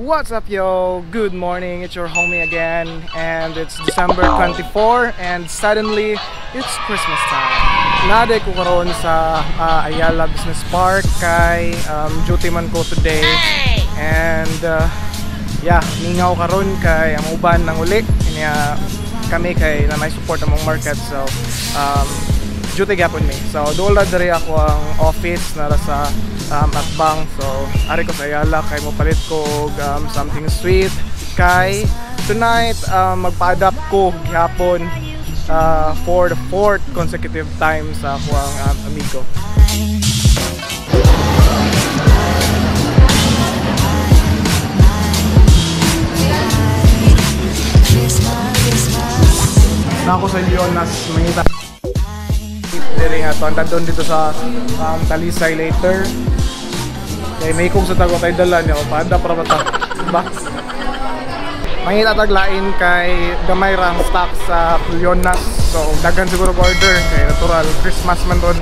What's up, yo? Good morning, it's your homie again, and it's December 24 and suddenly it's Christmas time. Nade ko karon sa Ayala Business Park kay duty man ko today. And yeah, mingaw karon kay ang uban nang uli niya kami kay na may support among market, so duty gapon mi. So dool ra diri ako ang office nara sa atbang. So ari ko sa Ayala kay mopalit ko og something sweet kay tonight magpa-adapt ko gihapon for the fourth consecutive time sa ako ang amigo. Na ako sa Leonas, mangita diri nga to andon dito sa Talisay later. Kay may kung sa tago tay dala niya paada para bata. Diba? Mangita taglain kay gamay ra ang stock sa Leonas. So daghan siguro order kay natural Christmas man ron.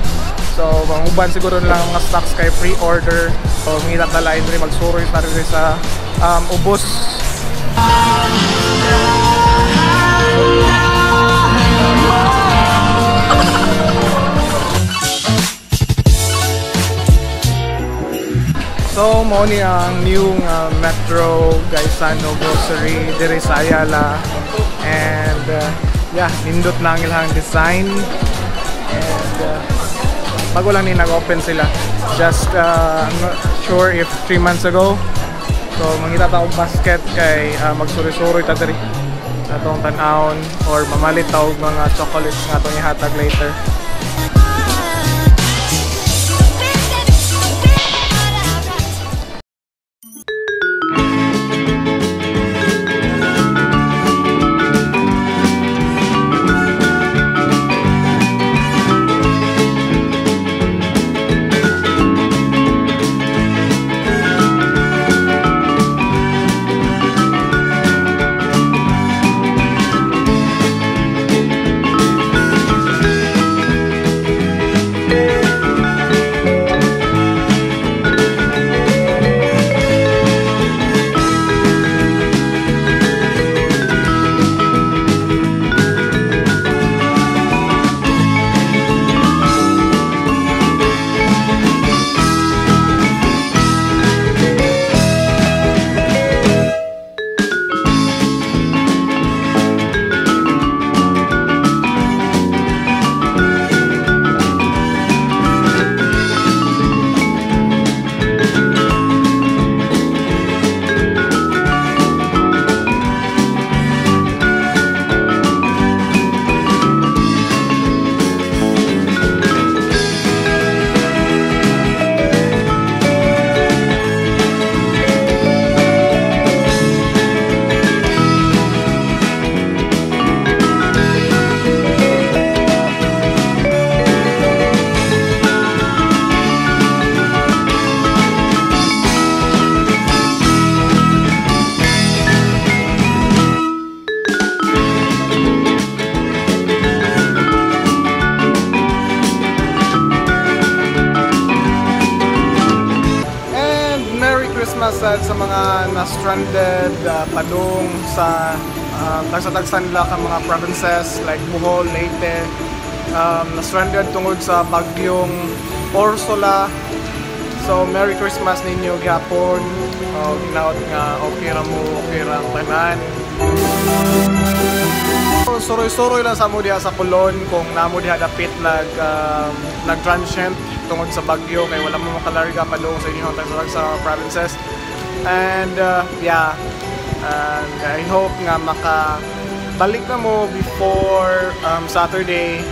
So manguban siguro lang ang mga stocks kay pre-order. So mangita taglain diri magsuroy ta diri sa ubos. So mao ni ang new Metro Gaisano Grocery diri sa Ayala, and yeah, nindot na ang ilang design, and bago lang ni nag-open sila, just I'm not sure if 3 months ago. So mangita ta og basket kay magsuri-suroy ta diri atong tan-awon or mamalit ta og mga chocolates nga atong ihatag later. Sa mga na-stranded padung sa tagsa-tagsan nila ka mga provinces like Bohol, Leyte, na-stranded tungod sa bagyong Ursula. So Merry Christmas ninyo gyapon. Ginaot nga okay ra mo, okay ra ang tanan. Suroy-suroy lang sa mo diha sa Colon kung namo diha dapit nag transient tungod sa bagyo kay wala mo makalarga padung sa inyong tagsa-tagsa provinces. And yeah, and I hope nga makabalik na mo before Saturday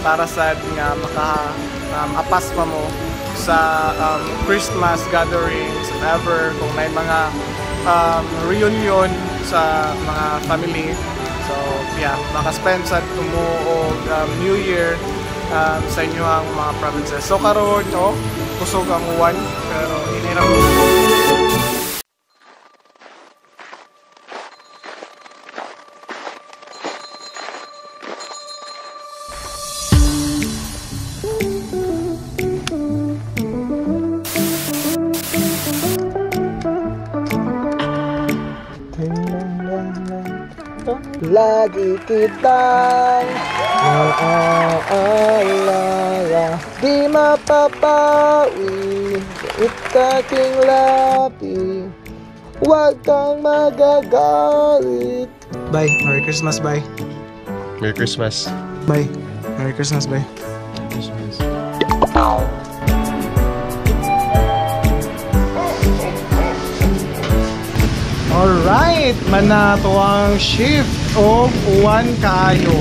para sad nga maka apas pa mo sa Christmas gatherings if ever kung may mga reunion sa mga family. So yeah, maka-spend sad tumo og New Year sa inyo ang mga provinces. So karon oh, kusog ang uwan pero hinirap. Lagi kitang naaalala. Di mapapawi sa aking labi. Huwag kang magagalit. Bye. Merry Christmas, bye. Merry Christmas. Bye. Merry Christmas, bye. Christmas. Alright, manatuang shift og uwan kaayo.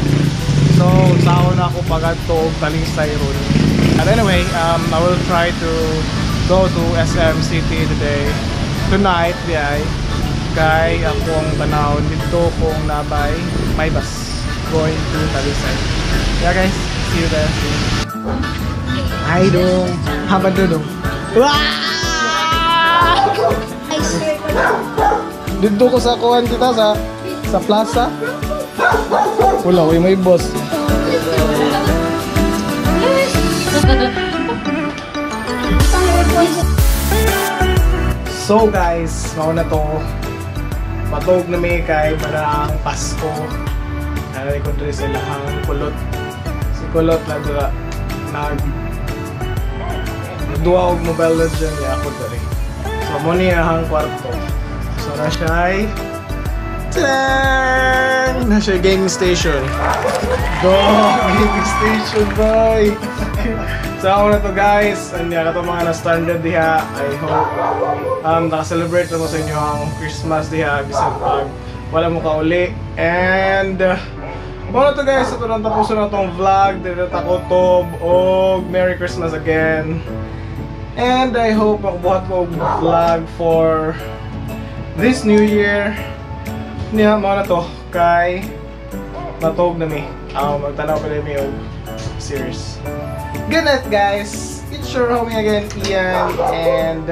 So, sao na ako pagadto og Talisay ron. But anyway, I will try to go to SM City today. Tonight, di ay. Kay akong tanaw dito kung nabay may bus going to Talisay. Yeah guys, see you there. Hi dong. Habad dong. Wah! Dito ko sa kuan kita sa plaza. Wala, uy, may boss. So guys, mao na to. Matog na may kay para ang Pasko. Nalay ko diri sa ilahang kulot. Si kulot na dira nag duwa og Mobile Legend niya ako diri. So mo ni ang kwarto. So na siya ay Tadang! Na siya gaming station. Go! Gaming station, boy! So ako na to guys. Anya ka to mga na-standard diha. I hope naka-celebrate na mo sa inyo ang Christmas diha bisan pag wala mo kauli. And mao na to guys, ito nang tapusin na tong vlog. Dito ta kutob og Merry Christmas again. And I hope makabuhat ko og vlog for this new year. Niya, mao na to kay matog na mi. Magtanaw pa mi og series. Good night guys. It's your homie again, Ian, and